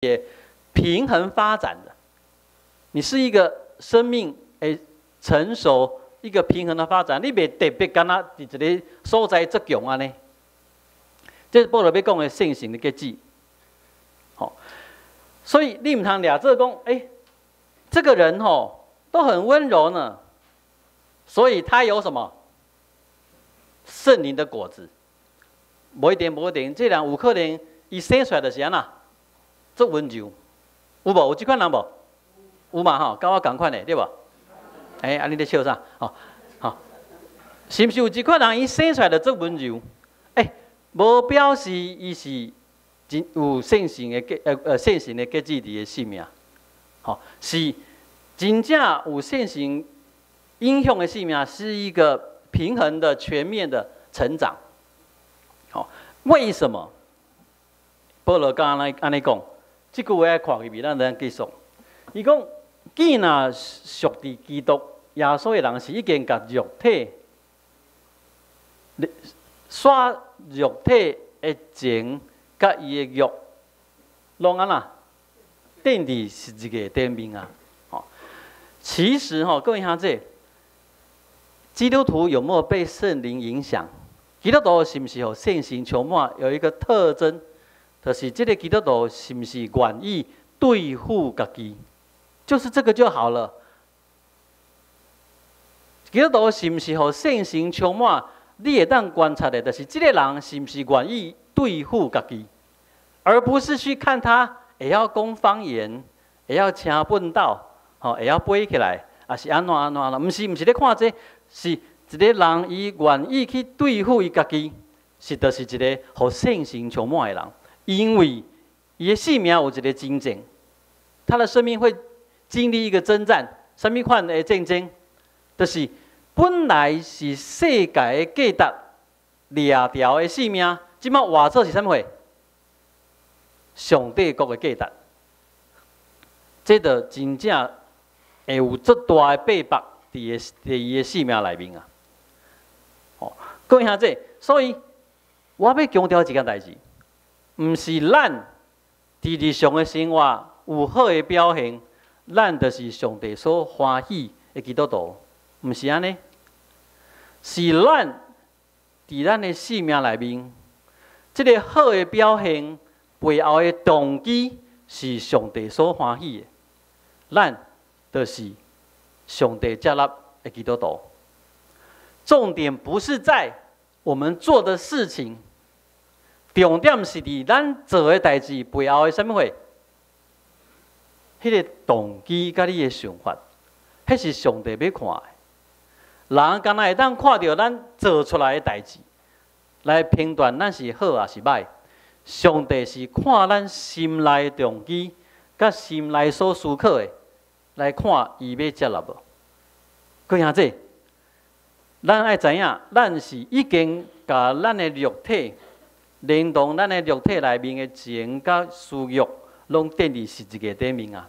也平衡发展的。你是一个生命成熟一个平衡的发展，你袂特别敢若佇一个所在足強按呢。這是保羅欲講的聖神的結子，吼。所以你毋通掠做講，這個人吼都很溫柔呢，所以他有什麼聖靈的果子？無一定，無一定，這人有可能伊生出來就是按怎，足溫柔，有無？有這款人無？有嘛吼，佮我仝款的對無？啊你咧笑啥？吼，吼，是毋是有這款人伊生出來就足溫柔？無表示伊是真有聖神的結子佇伊生命，吼，是真正有聖神影響的生命，是一個平衡的、全面的成長。吼，為什麼？保羅剛按呢按呢講，這句話愛看入去，咱來繼續。伊講，既若屬佇基督耶穌的人，是已經共肉體煞肉體的情，佮伊的欲，攏按怎釘佇十字架頂面啊！吼，其實吼，各位兄弟，基督徒有沒有被聖靈影響？基督徒是毋是予聖神充滿？有一個特徵，就是這個基督徒是毋是願意對付家己？就是這個就好了。基督徒是毋是予聖神充滿？你會當觀察的，就是這個人是毋是願意對付家己，而不是去看他會曉講方言，會曉請糞斗，吼，會曉飛起來，抑是按怎按怎啦？毋是，毋是咧看這個，是一個人伊願意去對付伊家己，是就是一個予聖神充滿的人，因為伊的生命有一個真正，他的生命會經歷一個爭戰，啥物款的戰爭？就是本來是世界的價值掠牢的生命，這擺活做是啥物貨？上帝國的價值，這就真正會有足大的擘腹佇伊的生命內面啊！哦，各位兄弟，所以我欲強調一件代誌，毋是咱佇日常的生活有好的表現，咱就是上帝所歡喜的基督徒，毋是按呢？是咱佇咱的生命內面，這個好的表現背後的動機是上帝所歡喜的，咱就是上帝接納的基督徒。重點不是在我們做的事情，重點是佇咱做的代誌背後的啥物貨？彼個動機佮你的想法，彼是上帝欲看的。人敢若會當看著咱做出來的代誌，來評斷咱是好抑是䆀。上帝是看咱心內的動機，佮心內所思考的，來看伊欲接納無。閣兄弟，咱愛知影，咱是已經共咱的肉體，連同咱的肉體內面的情佮私欲，攏釘佇十字架頂面啊！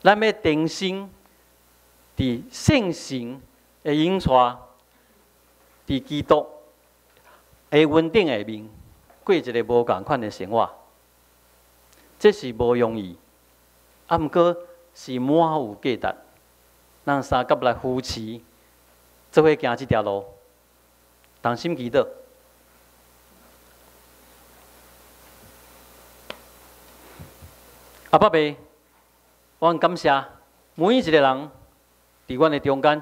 咱欲重新佇聖神的引帶，佇基督的恩典下面，過一個無仝款的生活，這是無容易，啊，毋過是滿有價值。咱相佮來扶持，做伙行這條路，同心祈禱。阿爸父，我感謝每一個人佇阮的中間，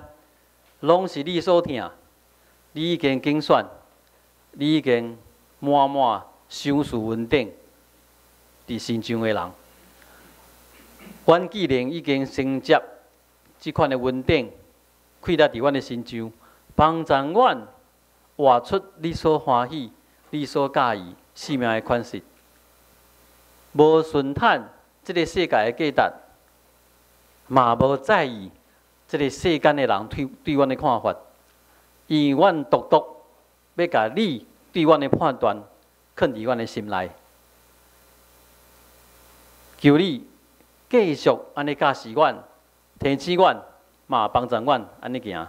攏是你所疼，你已經揀選，你已經滿滿賞賜恩典佇身上的人。阮既然已經承接這款的恩典，開來佇阮的身上，幫助阮活出你所歡喜、你所佮意生命的款式，無順趁這个世界的價值，嘛無在意這个世間的人對阮的看法，因為阮獨獨欲共你對阮的判斷，囥佇阮的心內。求你繼續按呢教示阮、提醒阮，嘛幫助阮按呢行。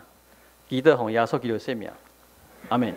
祈禱奉耶穌基督聖名，阿們。